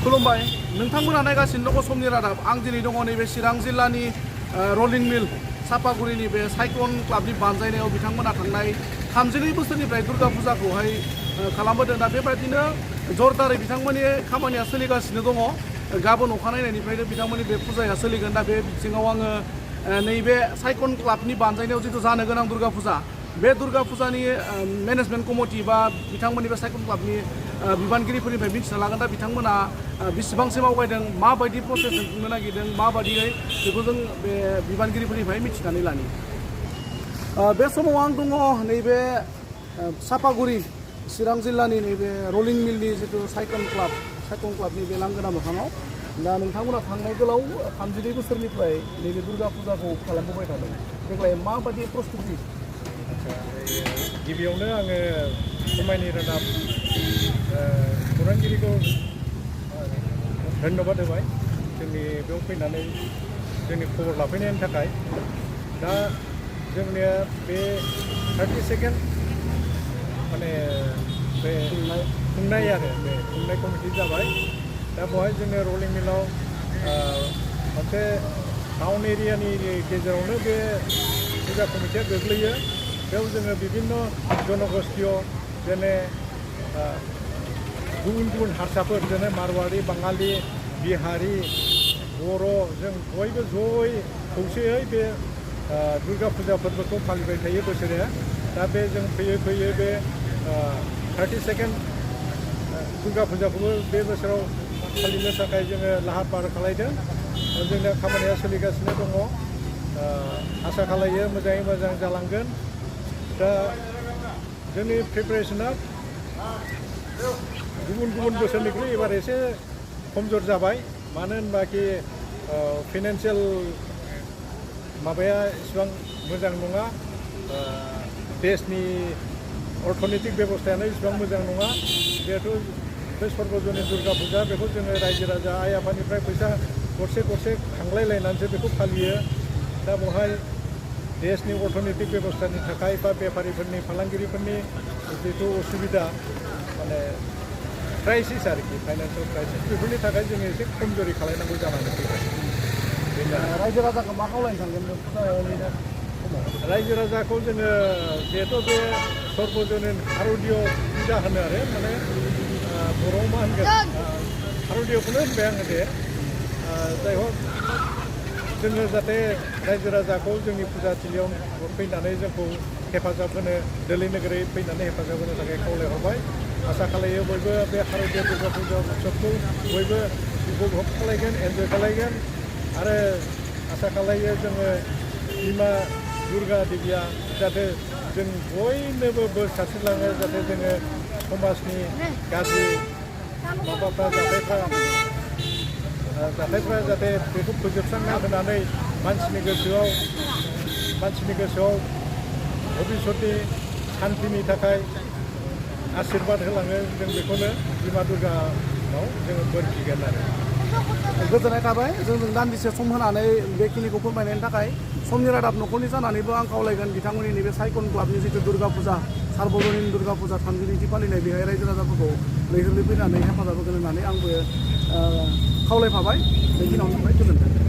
खुलुमबाय नोंथांमोना नायगासिनो दङ समनि रादाब आं दिनै दङ नैबे चिरां जिल्लानि रलिं मिल सापागुरिनि बे साइक्लन क्लाबनि बानजायनायाव बिथांमोना थांनाय 32 बोसोरनिफ्राय दुर्गा फुजाखौहाय खालामबोदों दा बेबायदिनो जरदारै बिथांमोननि खामानिया सोलिगासिनो दङ गाबोन अखानायनायनिफ्रायनो बिथांमोननि बे फुजाया सोलिगोन दा बे बिथिङाव आङो नैबे साइक्लन क्लाबनि बानजायनायाव जिथु जानो गोनां दुर्गा फुजा बे दुर्गा फुजानि मेनेजमेन्ट कमिटि बा बिथांमोननि बे साइक्लन क्लाबनि बिबानगिरिफोरनिफ्राय मिथिना लागोन दा बिथांमोना बेसेबांसिम आवगायदों माबायदि प्रसेसजों खुंनो नागिरदों माबायदियै बेखौ जों बे बिबानगिरिफोरनिफ्राय मिथिनानै लानि बे समाव आं दङ नैबे सापागुरि चिरां जिल्लानि नैबे रलिं मिलनि जिथु साइक्लन क्लाबनि बे लांगोना मोखाङाव दा नोंथांमोना थांनाय गोलाव 32 बोसोरनिफ्राय नैबे दुर्गा फुजाखौ खालामबोबाय थादों देग्लाय माबायदि प्रस्तुति गिबियावनो आङो समायनि रादाब खौरांगिरिखौ धन्यबाद होबाय जोंनि बेयाव फैनानै जोंनि खबर लाफैनायनि थाखाय दा जोंनिया बे 32nd माने बे खुंनाय आरो बे खुंनाय कमिटि जाबाय दा बेवहाय जोङो रलिं मिलाव मोनसे टाउन एरियानि गेजेरावनो बे फुजा कमिटिया गोग्लैयो बेयाव जोङो बिभिन्न जनगोष्ठीय जेने गुबुन गुबुन हारसाफोर जेने मारवाड़ी बाङालि बिहारी बर' जों बयबो जयै खौसेयै बे दुर्गा फुजा फोरबोखौ फालिबाय थायो बोसोरे दा बे जों फैयै फैयै बे 32nd दुर्गा फुजाखौबो बे बोसोराव फालिनो थाखाय जोङो लाहार फाहार खालामदों जोंना खामानिया सोलिगासिनो दङ आसा खालायो मोजाङै मोजां जालांगोन दा जोंनि प्रिपारेसना गुबुन गुबुन बोसोरनिख्रुइ एबार एसे खमजोर जाबाय मानो होनबा कि फाइनान्सियेल माबाया इसिबां मोजां नङा देशनि अर्थनैतिक बेबस्थायानो इसिबां मोजां नङा जिहेतु बे सर्बजननि दुर्गा फुजा बेखौ जोङो रायजो राजा आइ आफानिफ्राय फैसा गरसे गरसे खांलायलायनानैसो बेखौ फालियो दा बेवहाय देशनि अर्थनैतिक बेबस्थानि थाखाय बा बेफारिफोरनि फालांगिरिफोरनि जिथु असुबिदा माने क्राइसिस आरोखि फाइनान्सियेल क्राइसिस बेफोरनि थाखाय जोङो एसे खमजोरि खालामनांगौ जानानै फैबाय रायजो राजाखौ मा खावलायनो सानगोन रायजो राजाखौ जोङो जिहेतु बे सर्बजनिन शारदीय फुजा होनो आरो माने बर'आव मा होनगोन शारदीयखौनो होनबाय आङो दे जाय हक जोङो जाहाथे रायजो राजाखौ जोंनि फुजाथिलियाव फैनानै जोंखौ हेफाजाब होनो दोलै नोगोरै फैनानै हेफाजाब होनो थाखाय खावलायहरबाय आसा खालायो बयबो बे शारदीय दुर्गा फुजा उत्सबखौ बयबो उपभग खालायगोन एन्जय खालायगोन आरो आसा खालायो जोङो बिमा दुर्गा देबिया जाहाथे जों बयनोबो बोर सारस्रिलाङो जाहाथे जोङो समाजनि गाज्रि माबाफ्रा जाथायफ्रा जाहाथे बेखौ फोजोबस्रांना होनानै मानसिनि गोसोआव भबिष्यतनि शान्तिनि थाखाय आशीर्बाद होलाङो जों बेखौनो बिमा दुर्गानाव जोङो बोर बिगोन आरो गोजोननाय थाबाय जोंजों दान्दिसे सम होनानै बेखिनिखौ फोरमायनायनि थाखाय समनि रादाब न'खरनि जानानैबो आं खावलायगोन बिथांमोननि नैबे साइक्लन क्लाबनि जिथु दुर्गा फुजा सार्वजनिन दुर्गा फुजा 32थि फालिनाय बेहाय रायजो राजाफोरखौ लैहोरै फैनानै हेफाजाब होगोन होननानै आंबो खावलायफाबाय बेखिनियावनो थाबाय गोजोन्थों